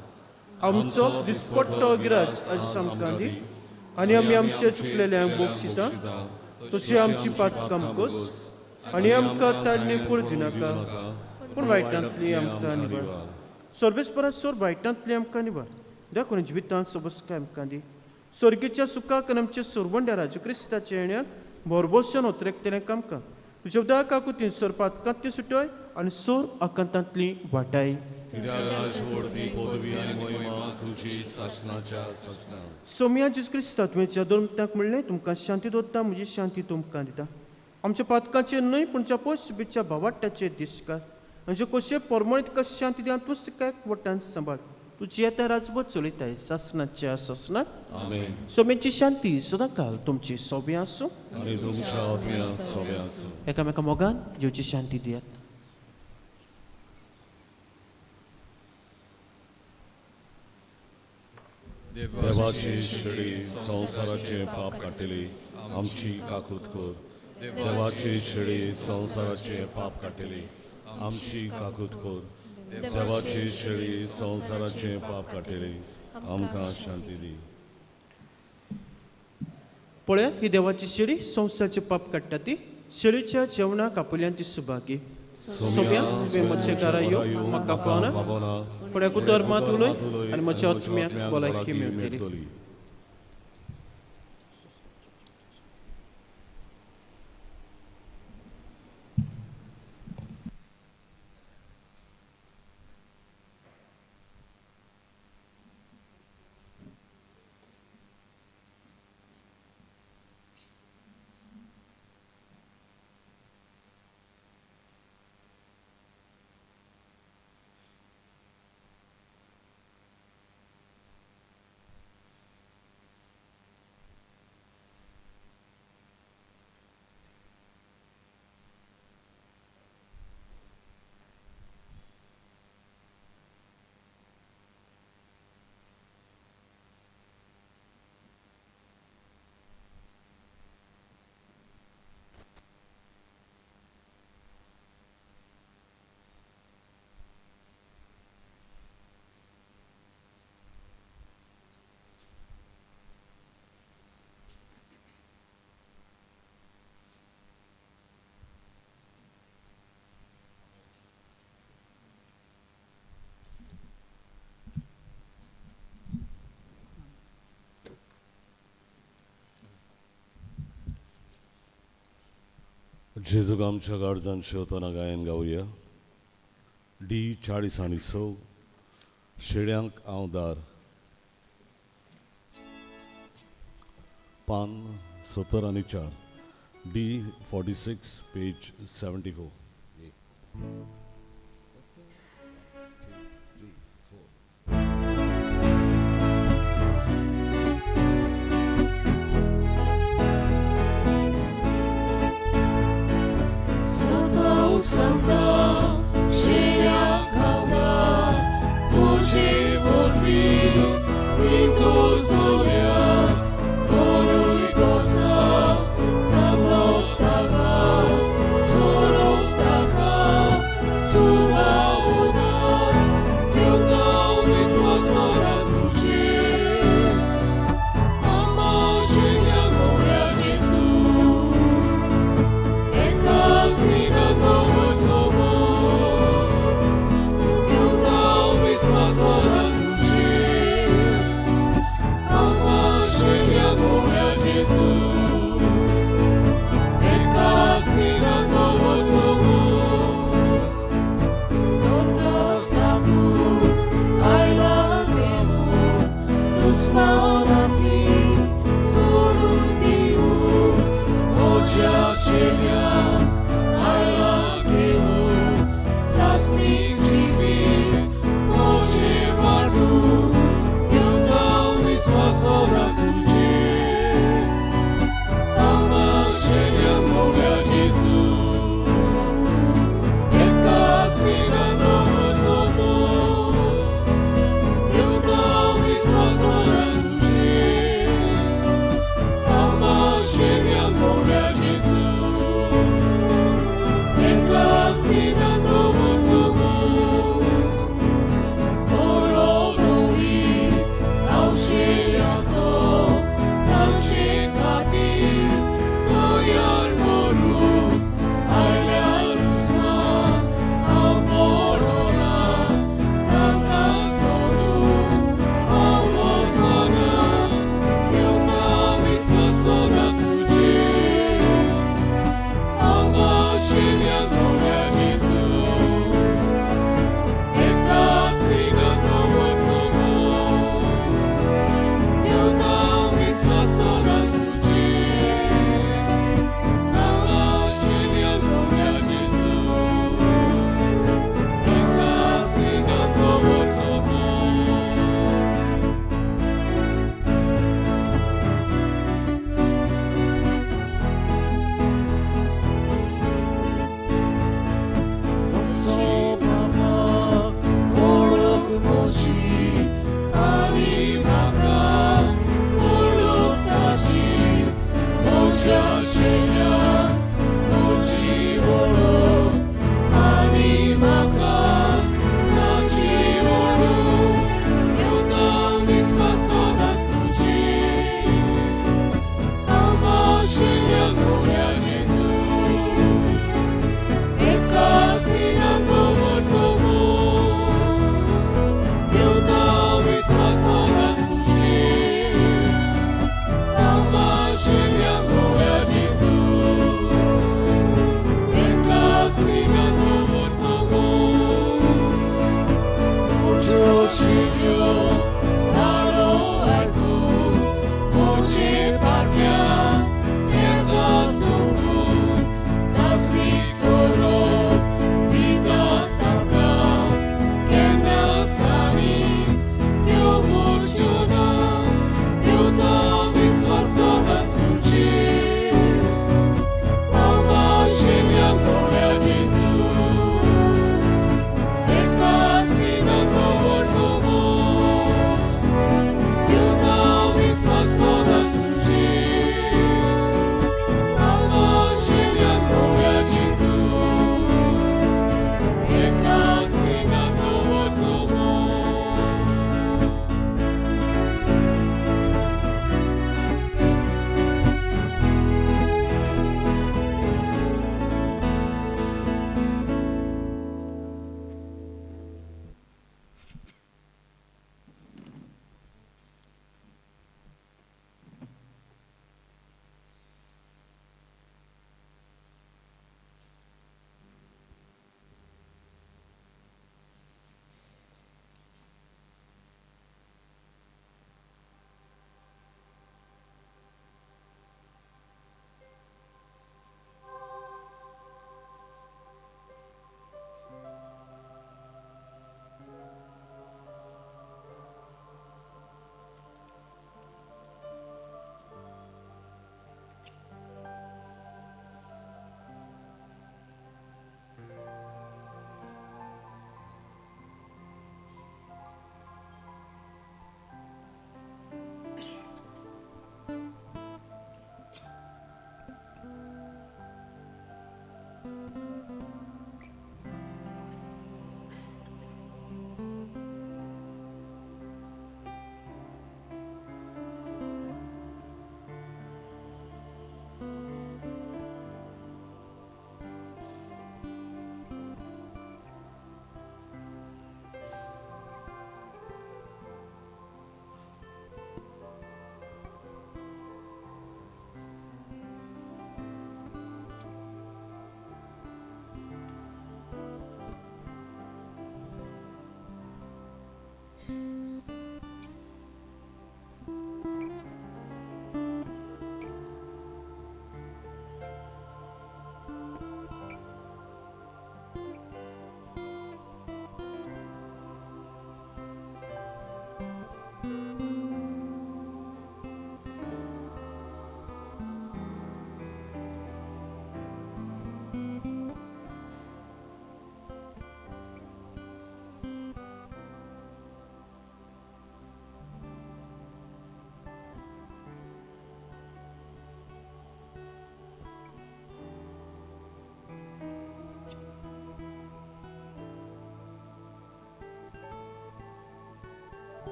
आमचो दिसपट्टो गिराज आज आमकां दी आनी आमी आमच्या चुकलेल्यांक बक्षिता तशी आमची पातकां कोस आनी आमकां ताडणे कूड दिनाका, पूण वायटांतली आमकां निवार. सर्वेस्परा सोर वायटांतली आमकां निवार, देखून जिवितांत सबस्काय आमकां दी. स्वर्गीच्या सुखाक आनी आमच्या सोरवंड्या राजू क्रिस्ताच्या येण्याक भरभोसान ओतरेकतलें आमकां तुज्या उदक काकुतीन सोर पातकांतली सुटय आनी सोर आकांतांतली वाटाय. सोमया जेजू क्रिस्ता, तुवें धर्मताक म्हणलें, तुमकां शांती दवरता, म्हजी शांती तुमकां दिता. आमच्या पातकाचेर न्हय पूण च्या पोशबीच्या भावाट्याचेर दिसकार आमचे कशे परमळीत तुका शांती दी, तूंच तिका एकवटान सांबाळ. तुजी येता राजबत चलयताय सासणाच्या सासणाक. आमेन. सोम्याची शांती सदांकाल तुमची सोबी आसूं आनी तुमच्या आत्म्या सोबे आसूं. एकामेका मोगान जेवची शांती दियात. देवाची शेळी संवसाराचे पाप काडटली, आमची काकूत कर. देवाची शेळी संवसाराचे पाप काडटली, आमची काकूत कर. देवाची शेळी संवसाराचे पाप काडटली, आमकां शांती दी. पळयात ही देवाची शेळी संवसाराचे पाप काडटा ती शेळीच्या जेवणाक आपल्यान ती सुभागी. सोम्या तुवें म्हज्या घरा यो, म्हाका फावना, पूण एक उतर मात उलय आनी म्हज्या आत्म्याक भलायकी मेळटली. जेजूक आमच्या गार्जान शेवतना गायन गावया. डी 40 आनी 6 शेड्यांक हांव दार, पान 70 आनी 4, डी 46 पेज 74. Eka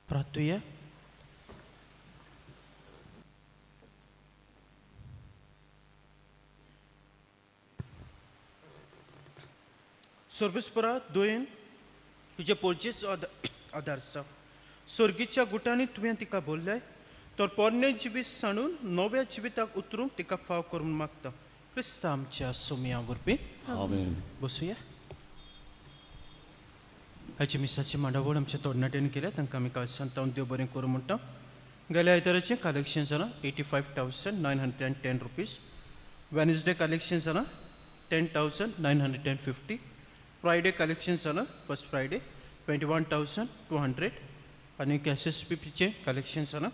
प्रार्थुया. सर्वेस्परा दोयेन तुजे पोरजेचो आदार आसा. सर्गीच्या गुटांनी तुवें तिका बोल्लें तर पोरणें जिवीत सांडून नव्या जिविताक उतरूंक तिका फाव करून मागता. क्रिस्ता आमच्या सोमया वरवीं. आमेन. बसुया. हाची मिसाची मांडावळ आमच्या तरणाट्यांनी केल्या, तांकां आमी काल तावन देव बरें करूं म्हणटा. गेल्या आयताराचें कलेक्शन जालां 85,910 rupees. Wednesday collection जालां 10,950. फ्रायडे कलेक्शन जालां फर्स्ट फ्रायडे 21,200. आनी एस एस पी पीचें कलेक्शन जालां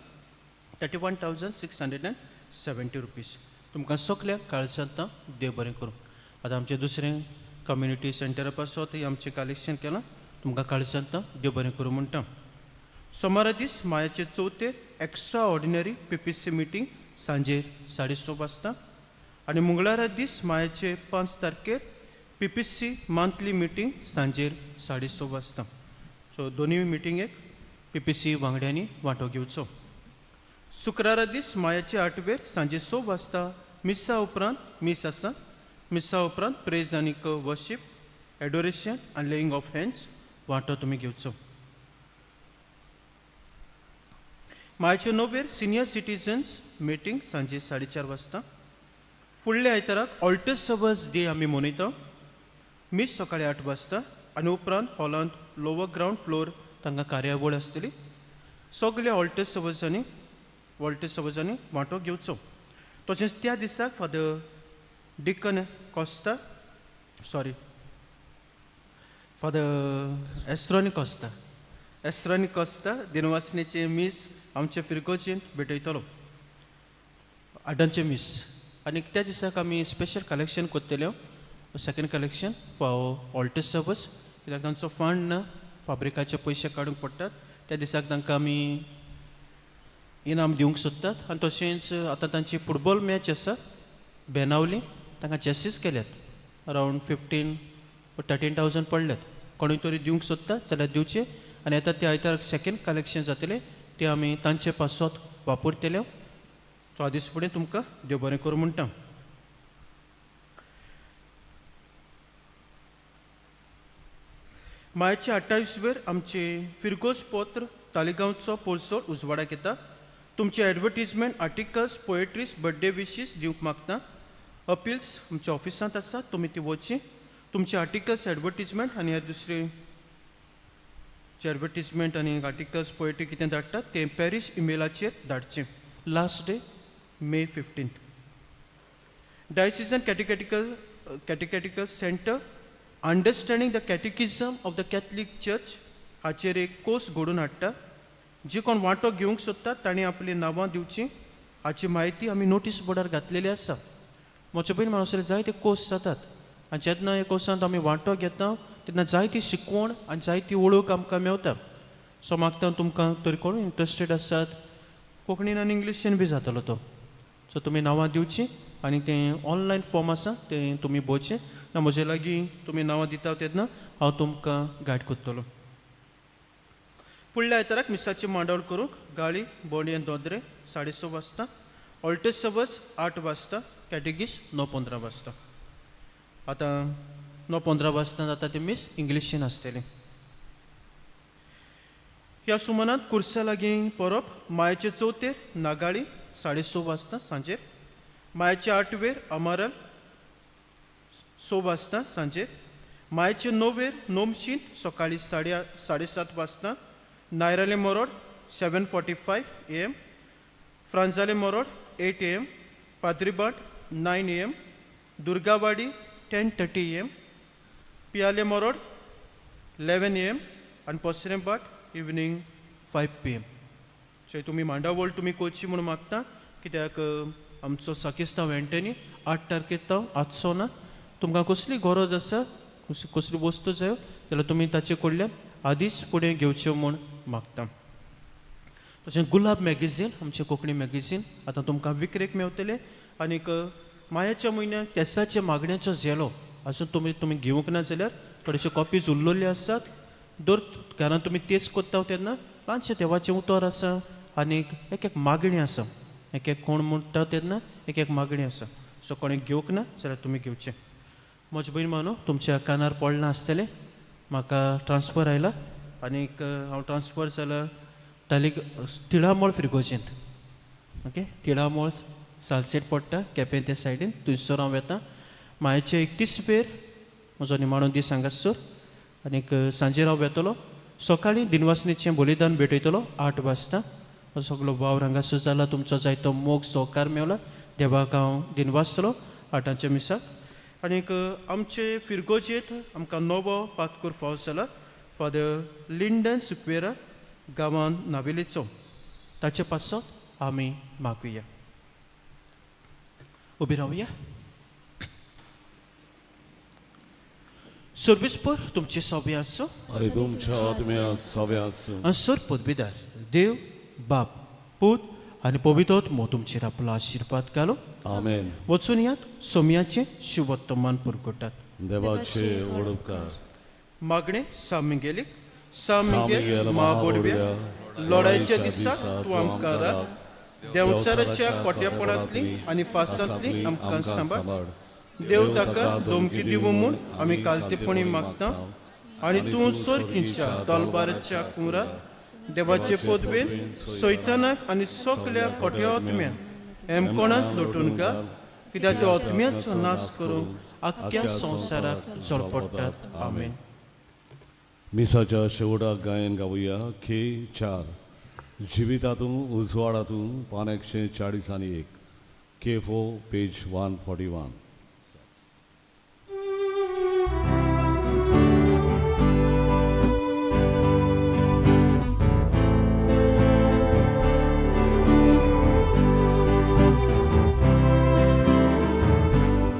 31,670 रुपीज. तुमकां सगळ्यांक काळजांत देव बरें करूं. आतां आमचें दुसरें कम्युनिटी सेंटरा पासत आमचें कलेक्शन केलां, तुमकां काळजांत देव बरें करूं म्हणटा. सोमारा दीस मायाचे चवथेर extraordinary P P C meeting सांजेर 6:30 वाजता आनी मंगळारा दीस मायाचे 5 तारखेर P P C monthly meeting सांजेर 6:30 वाजता. सो दोनूय मिटींगेक पी पी सी वांगड्यांनी वांटो घेवचो. शुक्रारा दीस मायाचे 8वेर सांजे 6 वाजता मिसा उपरांत मीस आसा. मिसा उपरांत प्रेज आनीक वर्शीप, एडोरेशन आनी लेईंग ऑफ हँड्स वांटो तुमी घेवचो. मायाचे 9वेर सिनियर सिटीजन्स मिटींग सांजे 4:30 वाजता. फुडल्या आयताराक ऑल्टस सर्वस डे आमी मनयता. मीस सकाळी 8 वाजता आनी उपरांत हॉलांत लोवर ग्रावंड फ्लोर तांकां कार्यावळ आसतली. सगल्या ऑल्टस सर्वजांनी वांटो घेवचो. तशेंच त्या दिसाक father Deacon Costa, sorry father Esroni Costa, Esroni Costa दिनवासनेचें मीस आमचे फिरगोजीन भेटयतलो, आडांचें मीस. आनी त्या दिसाक आमी स्पेशल कलेक्शन करतले, सेकंड कलेक्शन फॉर ऑल्टस सर्वस, कित्याक तांचो फंड ना, फाब्रिकाचे पयशे काडूंक पडटात. त्या दिसाक तांकां आमी इनाम दिवंक सोदतात. आनी तशेंच आतां तांची फुटबॉल मॅच आसा बेनावली, तांकां चॅसीस केल्यात अरावंड 15 or 13,000 पडल्यात. कोणूय तरी दिवंक सोदता जाल्यार दिवचें. आनी आतां ते आयताराक सेकंड कलेक्शन जातलें, तें आमी तांचे पासत वापरतले. सो आदीस फुडें तुमकां देव बरें करूं म्हणटा. मायाचे 28वेर आमचे फिरगोज पत्र तालिगांवचो पोरसोळ उजवाडाक येता. तुमचे advertisement, articles, poetries, birthday wishes दिवंक मागता. अपिल्स आमच्या ऑफिसांत आसा, तुमी ती वचची. तुमचे आर्टिकल्स, एडवर्टीजमेंट आनी दुसरे जे एडवर्टीजमेंट आनी आर्टिकल्स, पोएट्री कितें धाडटात तें पॅरीस इमेलाचेर धाडचें. Last day May 15. Diocesan catechetical centre understanding the catechism of the Catholic church हाचेर एक कोर्स घडोवन हाडटा. जे कोण वांटो घेवंक सोदतात तांणी आपलीं नांवां दिवचीं. हाची म्हायती आमी नोटीस बोर्डार घातलेली आसा. म्हजे पयलीं हांगासर जायते कोर्स जातात आनी जेन्ना ह्या कोर्सांत आमी वांटो घेता तेन्ना जायती शिकवण आनी जायती वळख आमकां मेवता. सो मागता तुमकां तरी कोण इंट्रस्टेड आसात, कोंकणीन आनी इंग्लिशीन बी जातलो तो. सो तुमी नांवां दिवचीं आनी तें ऑनलायन फॉर्म आसा तें तुमी भरचें. ना म्हजे लागीं तुमी नांवां दिता तेन्ना हांव तुमकां गायड करतलो. फुडल्या आयताराक मिसाची मांडावळ करूंक गाळी बोंडयेन दोदरे 6:30 वाजता, ऑल्टस सर्वस 8 वाजता, कॅटेगीस 9:15 वाजता. आतां 9:15 वाजता जाता ती मीस इंग्लिशीन आसतली. ह्या सुमनांत कुर्सा लागीं परब मायाचे चवथेर नागाळी 6:30 वाजता सांजेर, मायाचे 8वेर अमारल 6 वाजता सांजेर, मायाचे 9वेर नोमशींत सकाळी 7:30 वाजता, नायराले मोरोड 7:45 AM, फ्रांजाले मोरोड 8 AM, Padribhat 9 AM, Durgawadi 10:30 AM, पियाले मोरोड 11 AM आनी पोसरेंबाट इवनींग 5 PM. सो तुमी मांडावळ तुमी करची म्हणून मागता, कित्याक आमचो साकिस्तांव एंटनी 8 तारखेर तो आसचो ना. तुमकां कसली गरज आसा, कसली वस्तू जायो जाल्यार तुमी ताचे कडल्यान आदींच फुडें घेवच्यो म्हूण मागता. तशें गुलाब मॅगझीन, आमचें कोंकणी मॅगझीन आतां तुमकां विक्रेक मेवतलें. आनीक मायाच्या म्हयन्याक तेसाच्या मागण्याचो झेलो आजून तुमी घेवंक ना जाल्यार थोडेशे कॉपीज उरलेल्यो आसात. दर घरान तुमी तेच करता तेन्ना ल्हानशें देवाचें उतर आसा आनीक एक एक मागणी आसा. एक एक कोण म्हणटा तेन्ना एक एक मागणी आसा. सो कोणें घेवंक ना जाल्यार तुमी घेवचें. म्हजे भयण मानो तुमच्या कानार पडलां आसतलें, म्हाका ट्रान्सफर आयला आनीक हांव ट्रान्सफर जाला तालीक तिळामोळ फिरगोजेंत. ओके, तिळामोळ सालसेट पडटा केपें ते सायडीन, थंयसर हांव वेता. मायचे 31 पेर म्हजो निमाणो दीस हांगासर आनीक सांजेर हांव वेतलो. सकाळीं दिनवासनीचें बलिदान भेटयतलो 8 वाजता. सगलो वावर हांगासर जाला, तुमचो जायतो मोग सहकार मेवला, देवाक हांव दिनवासतलो 8ांच्या मिसाक. आनीक आमचे फिरगोजेंत आमकां नवो पातकूर फावो जाला, फादर लिंडन सुक्वेरा गांवान नावेलीचो. ताचे पासत आमी मागुया. उबी रावया. सर्वेस्पर तुमचे सवे आसो आनी तुमच्या आत्म्या सवे आसूं. आनी सर पदवीदार देव बाप पूत आनी पवित्र आत्मो तुमचेर आपलो आशिर्वाद घालो. आमेन. वचून यात सोम्याचें शिवोत्तमान पुरगुटात. देवाचे ओडपकार. मागणें सामिगेलीक सामिगेल महाबोडव्या लढायच्या दिसा तूं आमकां राख, देंवचाराच्या कोट्यापणांतली आनी फासांतली आमकां सांबाळ. देव ताका धमकी दिवं म्हूण आमी कालतेपणी मागता आनी तूं सर्कीच्या तलबाराच्या कुंवरात देवाचे पदवेन सैतानाक आनी सगल्या खोट्या आत्म्यांक हेमकोणांत लोटून घाल, कित्याक त्या आत्म्याचो नाश करूंक आख्ख्या संवसाराक चडपडटात. आमेन. मिसाच्या शेवटाक गायन गावया के 4 जिवितातूं उजवाडातूं पान 141 के 4 पेज 141.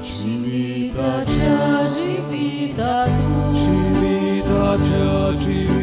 जिविताच्या जिवितातूं जिविताच्या जिवितातूं.